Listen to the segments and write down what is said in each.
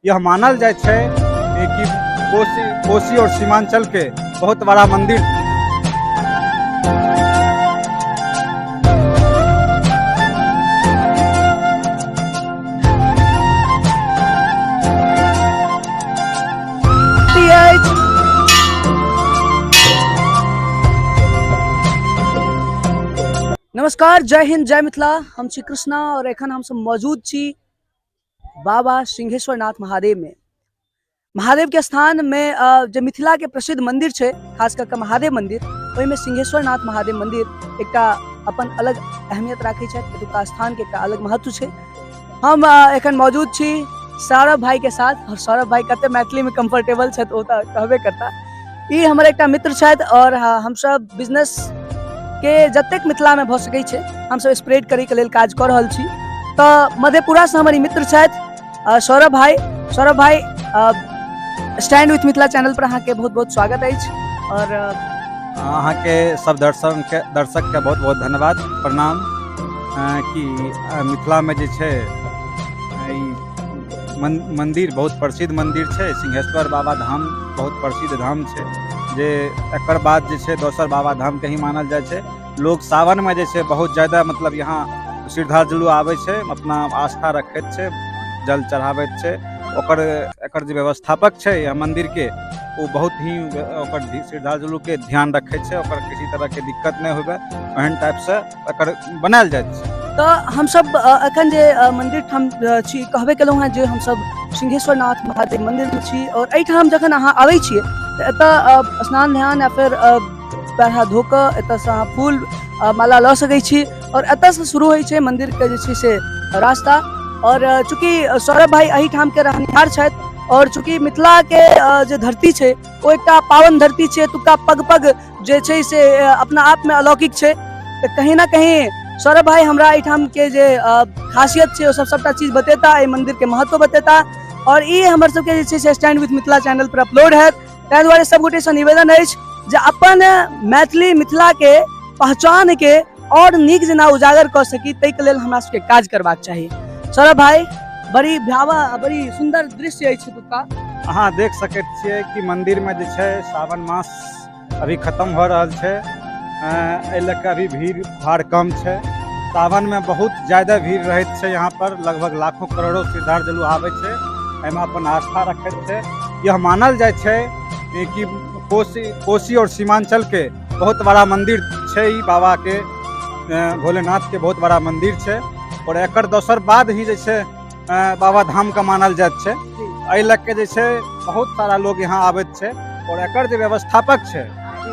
यह मानल जाइ छै कि कोसी कोसी और सीमांचल के बहुत बड़ा मंदिर। नमस्कार, जय हिंद, जय मिथिला। हम छी कृष्णा और एखन हम सब मौजूद छी बाबा सिंहेश्वर नाथ महादेव में। महादेव के स्थान में जे मिथिला के प्रसिद्ध मंदिर छै, खास करके महादेव मंदिर, ओहिमे सिंहेश्वर नाथ महादेव मंदिर एकटा अपन अलग अहमियत राखै छै। एतुका स्थान के एकटा अलग महत्व छै। हम एखन मौजूद छी सौरभ भाई के साथ और सौरभ भाई कते मैथिली में कंफर्टेबल छथि ओ तऽ कहबे करता। ई हमर एकटा मित्र छथि और हमसब बिजनेस के जतेक मिथिला में भऽ सकै छै हमसब स्प्रेड करै के लेल काज कऽ रहल छी। तऽ मधेपुरा से हमर ई मित्र छथि सौरभ भाई। सौरभ भाई, स्टैंड विथ मिथिला चैनल पर अहाँके बहुत बहुत स्वागत अछि और अहाँके सब दर्शक के बहुत बहुत धन्यवाद, प्रणाम। कि मिथिला में जे छै ई मंदिर बहुत प्रसिद्ध मंदिर छै, सिंहेश्वर बाबा धाम बहुत प्रसिद्ध धाम छै, जे एकर बाद जे छै दोसर बाबा धाम के ही मानल जाइ छै। लोग सावन में जे छै बहुत ज्यादा मतलब यहाँ श्रद्धालु आबै छै, अपना आस्था रखैत छै, जल चढ़ाबैत छै। एकर जे व्यवस्थापक छै यहाँ मंदिर के, ओ बहुत ही ओकर श्रद्धालु के ध्यान रखै छै, ओकर किसी तरह के दिक्कत नहि होवे एहन टाइप से एकर बनायल जाइत छै। तऽ हमसब एखन जे मंदिर ठाम छी, कहबे केलहुँ हेँ जे हमसब सिंहेश्वर नाथ महादेव मंदिर में छी और एहिठाम जखन अहाँ आबै छियै तऽ एतऽ स्नान ध्यान या फेर पैर हाथ धो कऽ एतऽसँ अहाँ फूल माला लऽ सकै छी और एतऽसँ शुरू होइ छै मंदिर के जे छै से रास्ता। और चूँकि सौरभ भाई एहिठाम के रहनिहार छथि और चूँकि मिथिला के जे धरती छै ओ एकटा पावन धरती छै, एतुका पग पग जे छै से अपना आप में अलौकिक छै, तऽ कहीं ना कहीं सौरभ भाई हमरा एहिठाम के जे खासियत छै ओ सब सबटा चीज बतेता, एहि मंदिर के महत्व बतेता और ई हमर सबके जे छै से स्टैंड विथ मिथिला चैनल पर अपलोड हैत। ताहि दुआरे सब गोटे से निवेदन अछि जे अपन मैथिली मिथिला के पहचान के और नीक जेना उजागर कऽ सकी, ताहिके लेल हमरा सबके काज करबाक चाही। सौरभ भाई, बड़ी भयावह बड़ी सुंदर दृश्य अछि एतुका। अहाँ देख सकैत छियै कि मंदिर में जे छै सावन मास अभी खत्म भऽ रहल छै, एहि लऽ कऽ अभी भीड़ भाड़ कम छै। सावन में बहुत ज्यादा भीड़ रहैत छै यहाँ पर, लगभग लाखों करोड़ों श्रद्धालु आबै छै, एहिमे अपन आस्था रखैत छै। यह मानल जाइ छै कि कोसी और सीमांचल के बहुत बड़ा मंदिर छै ई बाबा के, भोलेनाथ के बहुत बड़ा मंदिर छै और एकर दोसर बाद ही जे छै बाबा धाम के मानल जाइत छै। एहि लऽ के जे छै बहुत सारा लोग यहाँ आबैत छै और एकर जे व्यवस्थापक छै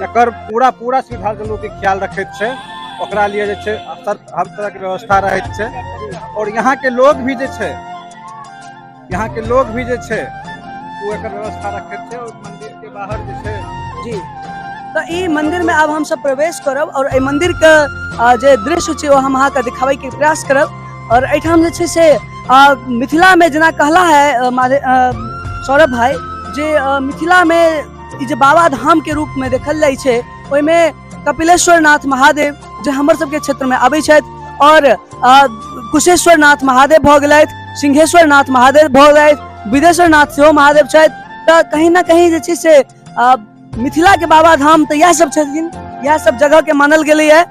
एकर पूरा पूरा श्रद्धालु के ख्याल रखैत छै, ओकरा लिए जे छै हर तरह के व्यवस्था रहैत छै। और यहाँ के लोग भी जे छै, यहाँ के लोग भी जे छै ओ एकर व्यवस्था रखैत छै और मंदिर के बाहर जे छै जी। तऽ ई मंदिर में आब हमसब प्रवेश करब और एहि मंदिर के जे दृश्य छै ओ हम अहाँके दिखाबै के प्रयास करब। और एहिठाम जे छै से मिथिला में जेना कहला है सौरभ भाई जे मिथिला में ई जे बाबा धाम के रूप में देखल जाइ छै ओहिमे कपिलेश्वर नाथ महादेव जे हमर सबके क्षेत्र में आबै छथि और कुशेश्वर नाथ महादेव भऽ गेलथि, सिंहेश्वर नाथ महादेव भऽ गेलथि, विदेश्वर नाथ सेहो महादेव छथि। तऽ कहीं ना कहीं जे छै से मिथिला के बाबा धाम तऽ इएह सब छथिन, इएह सब जगह के मानल गेलैए।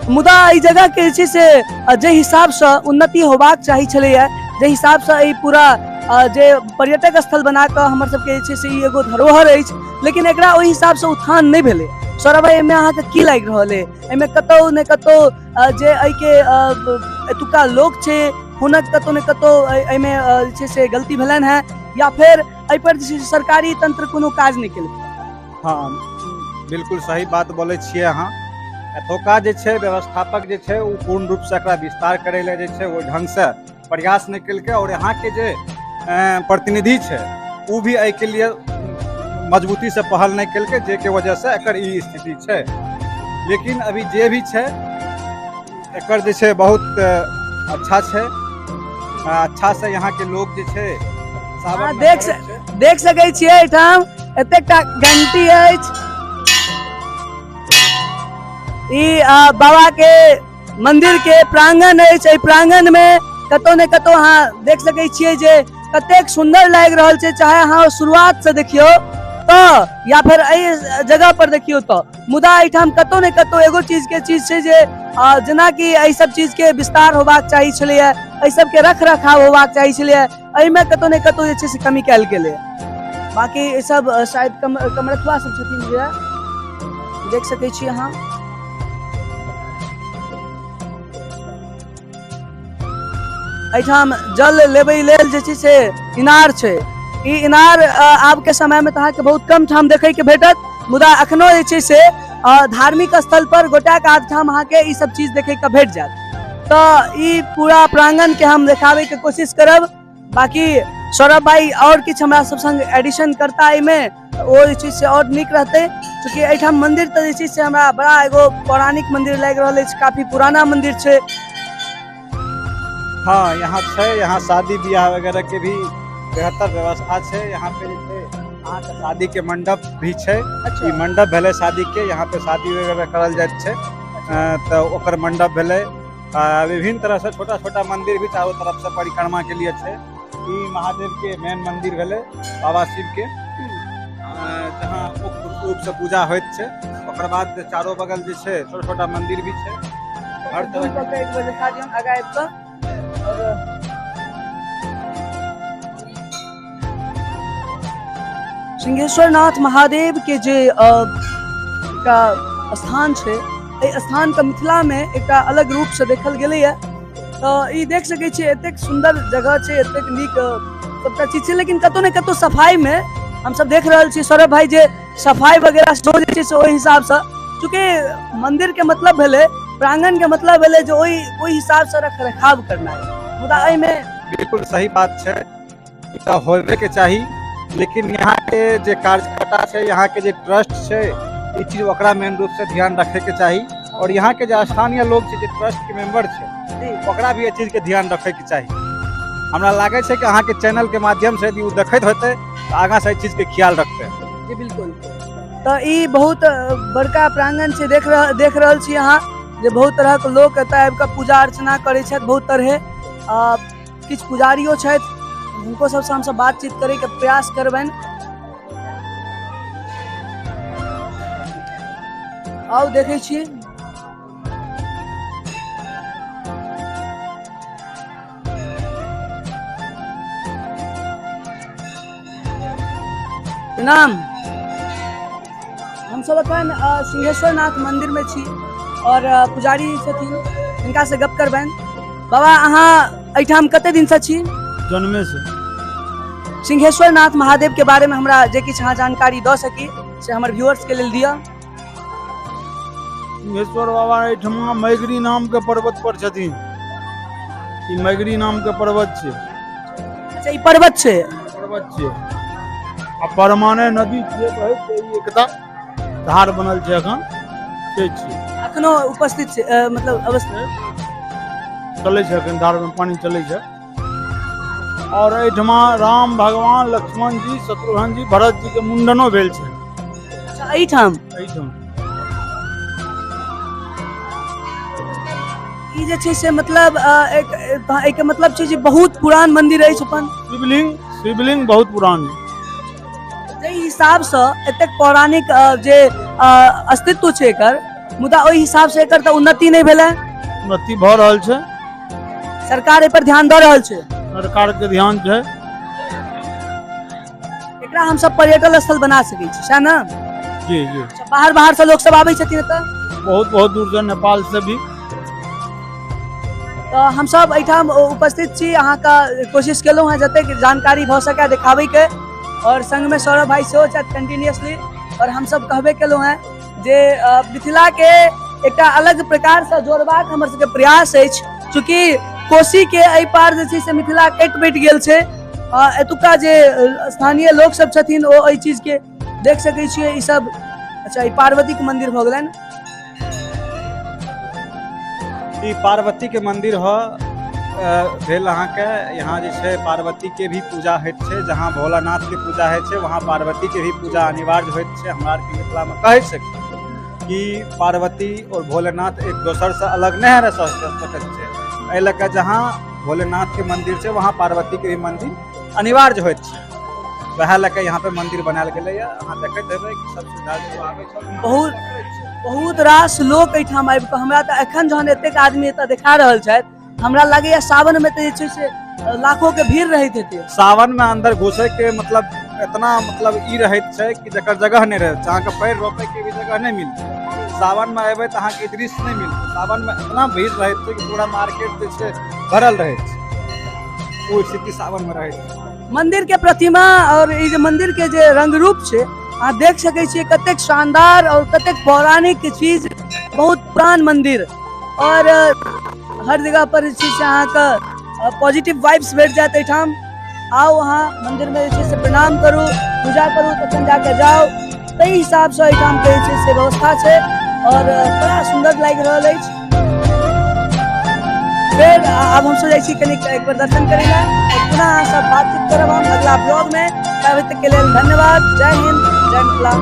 मुदा एहि जगह के जे छै से जाहि हिसाबसँ उन्नति होबाक चाही छलैए, जाहि हिसाबसँ एहि पूरा जे पर्यटक स्थल बना कऽ हमर सबके जे छै से ई एगो धरोहर अछि, लेकिन एकरा ओहि हिसाबसँ उत्थान नहि भेलै। सौरभ भाई, एहिमे अहाँके की लागि रहल अइ? एहिमे कतहु ने कतहु जे एहिके एतुका लोक छै हुनक कतहु ने कतहु एहिमे जे छै से गलती भेलनि हेँ, या फेर एहिपर जे छै से सरकारी तंत्र कोनो काज नहि केलकै? हाँ, बिल्कुल सही बात बोलै छियै अहाँ। एतुका जे छै व्यवस्थापक जे छै ओ पूर्ण रूपसँ एकरा विस्तार करै लए जे छै ओहि ढङ्गसँ प्रयास नहि केलकै और यहाँके जे प्रतिनिधि छै ओ भी एहिके लिए मजबूतीसँ पहल नहि केलकै, जाहिके वजहसँ एकर ई स्थिति छै। लेकिन अभी जे भी छै एकर जे छै बहुत अच्छा छै, अच्छा से यहाँके लोग जे छै सावन देख सकै छियै एहिठाम एतेकटा घंटी अछि। ई बाबा के मंदिर के प्रांगण अछि। एहि प्रांगण में कतौ ने कतौ अहाँ देख सकै छियै जे कतेक सुन्दर लागि रहल छै। चाहे अहाँ शुरुआत से देखियौ तऽ या फेर एहि जगह पर देखियौ तऽ, मुदा एहिठाम कतौ ने कतौ एगो चीज के चीज छै जे जेनाकि एहि सब चीज के विस्तार होबाक चाही छलैया, एहि सब के रख रखाव होबाक चाही छलैया, एहिमे कतौ ने कतौ जे छै से कमी कयल गेलै। बाकी ई सब शायद कमरथुआ सब छथिन जे देख सकै छी अहाँ। एहिठाम जल लेबै लेल जे छै से इनार छै। ई इनार आब के समय में तऽ अहाँके बहुत कम ठाम देखै के भेटत, मुदा अखनो जे छै से धार्मिक स्थल पर गोटाक आध ठाम अहाँके ई सब चीज देखै के भेट जायत। तऽ ई पूरा प्रांगण के हम देखाबै के कोशिश करब। बाकी सौरभ भाई और किछु हमरा सब संग एडिशन करता एहिमे, ओ जे छै से और नीक रहतै। चूँकि एहिठाम मंदिर तऽ जे छै से हमरा बड़ा एगो पौराणिक मंदिर लागि रहल अछि, काफी पुराना मंदिर छै। हाँ, यहाँ छै, यहाँ शादी बियाह वगैरह के भी बेहतर व्यवस्था छै। यहाँ पे जे छै अहाँके शादी के मंडप भी छै। ई मंडप भेलै शादी के, यहाँ पे शादी वगैरह करल जाइत छै, तऽ ओकर मंडप भेलै। विभिन्न तरह से छोटा छोटा मंदिर भी चारों तरफ से परिक्रमा के लिए छै। ई महादेव के मेन मंदिर भेलै, बाबा शिव के, जहाँ मुख्य रूप से पूजा होइत छै। ओकर बाद चारो बगल जे छै छोटा छोटा मंदिर भी छै हर तरह के। एक बेर देखा दियौन आगाँ आबि कऽ। और सिंहेश्वर नाथ महादेव के जे एकटा स्थान छै, एहि स्थान के मिथिला में एकटा अलग रूप से देखल गेलैया। तऽ ई देख सकै छियै एतेक सुन्दर जगह छै, एतेक नीक सबटा चीज छै, लेकिन कतौ ने कतौ सफाई में हमसब देख रहल छी सौरभ भाई जे सफाई वगैरह सेहो जे छै से ओहि हिसाब से, चूँकि मंदिर के मतलब भेलै, प्रांगण के मतलब भेलै जे ओहि हिसाब से रख रखाव करनाइ, मुदा एहिमे बिल्कुल सही बात छै, ई तऽ होबे के चाही। लेकिन यहाँ के जे कार्यकर्ता छै, यहाँ के जे ट्रस्ट छै, ई चीज ओकरा मेन रूप से ध्यान रखे के चाही। और यहाँ के जे स्थानीय लोग छै, जे ट्रस्ट के मेंबर छै, ओकरा भी एहि चीज के ध्यान रखे के चाही। हमरा लागै छै कि अहाँके चैनल के माध्यम से यदि ओ देखैत होतै तऽ आगाँ से एहि चीज के ख्याल रखतै। जी बिल्कुल। तऽ ई बहुत बड़का प्रांगण छै, देख रहल छी अहाँ जे बहुत तरहक लोक एतऽ आबि कऽ पूजा अर्चना करै छथि बहुत तरहे। किछु पुजारियो छथि, हुनको सबसँ हमसब बातचीत करैके प्रयास करबनि। आउ देखै छी। प्रणाम। हमसब एखन सिंहेश्वर नाथ मंदिर में छी और पुजारी छथिन, हिनका से गप करबनि। बाबा, अहाँ एहिठाम कते दिन से छी? जन्मे से। सिंहेश्वर नाथ महादेव के बारे में हमरा जे किछु अहाँ जानकारी दऽ सकी से हमर व्यूअर्स के लेल दिअ। सिंहेश्वर बाबा एहिठमा मैगरी नाम के पर्वत पर छथिन। ई मैगरी नाम के पर्वत छै। अच्छा, ई पर्वत छै? पर्वत छै आ परमाने नदी छियै बहैत, ई एकटा धार बनल छै एखन, से छियै। अखनो उपस्थित छै, मतलब अवस्थित चलै छै एखन, धार में पानी चलै छै। और एहिठमा राम भगवान, लक्ष्मण जी, शत्रुघ्न जी, भरत जी के मुंडनो भेल छै। अच्छा, एहिठाम? एहिठाम। ई जे छै से मतलब, एक मतलब छै जे बहुत पुरान मंदिर अछि अपन। शिवलिंग बहुत पुरान है। जाहि हिसाबसँ एतेक पौराणिक जे अस्तित्व छै एकर, मुदा ओहि हिसाबसँ एकर तऽ उन्नति नहि भेलै। उन्नति भऽ रहल छै। सरकार एहि पर ध्यान दऽ रहल छै। सरकार के ध्यान छै। एकरा हमसब पर्यटन स्थल बना सकै छी, सएह ने? जी जी। अच्छा, बाहर बाहर से लोक सब आबै छथिन एतऽ? बहुत बहुत दूर से, नेपाल से भी। तऽ हमसब एहिठाम उपस्थित छी, अहाँके कोशिश केलहुँ हँ जतेक जानकारी भऽ सकै देखाबैके, और संगमे सौरभ भाई सेहो छथि कंटिन्यूअसली। और हमसब कहबे केलहुँ हँ जे मिथिलाके एकटा अलग प्रकारसँ जोड़बाक हमर सबके प्रयास अछि। चूँकि कोसीके एहि पार जे छै से मिथिला कटि बटि गेल छै, एतुका जे स्थानीय लोक सब छथिन ओ एहि चीजके देख सकै छियै ई सब। अच्छा, ई पार्वतीके मंदिर भऽ गेलनि। ई पार्वती के मंदिर ह भेल अहाँके। यहाँ जे छै पार्वती के भी पूजा होइत छै, जहाँ भोलानाथ के पूजा होइ छै वहाँ पार्वती के भी पूजा अनिवार्य होइत छै। हमरा आरके मिथिलामे कहै छै कि पार्वती और भोलेनाथ एक दोसर से अलग नहि रह सकैत छै। एहि लऽ कऽ जहाँ भोलेनाथ के मंदिर छै वहाँ पार्वती के भी मंदिर अनिवार्य होइत छै। वएह लऽ कऽ यहाँ पे मंदिर बनायल गेलैए। अहाँ देखैत हेबै कि सब श्रद्धालु आबै छै। बहुत बहुत रास लोक एहिठाम आबि कऽ, हमरा तऽ एखन जहन एतेक आदमी एतऽ देखा रहल छथि, हमरा लागैया सावन मे तऽ जे छै से लाखों के भीड़ रहैत हेतै। सावन में अंदर घुसे के मतलब इतना मतलब ई रहैत छै कि जकर जगह नहि रहैत छै, अहाँके पैर रोपे के भी जगह नहि मिलतै। सावन में एबै तऽ अहाँके ई दृश्य नहि मिलतै। सावन में इतना भीड़ रहैत छै कि पूरा मार्केट जे छै भरल रहैत छै। ओ स्थिति सावन में रहैत छै। मंदिर के प्रतिमा और ई जे मंदिर के जे रंग रूप छै, अहाँ देख सकै छियै कतेक शानदार और कतेक पौराणिक चीज, बहुत पुरान मंदिर। और हर जगह पर जे छै से अहाँके पॉजिटिव वाइब्स भेट जायत। एहिठाम आउ, अहाँ मंदिर में जे छै से प्रणाम करू, पूजा करू, तखन जाके जाउ। ताहि हिसाबसँ एहिठाम के जे छै से व्यवस्था छै और बड़ा सुन्दर लागि रहल अछि। फेर आब हमसब जाइ छी कनि एक बेर दर्शन करै लए और पुनः अहाँ सब बातचीत करब हम अगला ब्लॉग में। तब तक के लेल धन्यवाद। जय हिंद, जय मिथिला।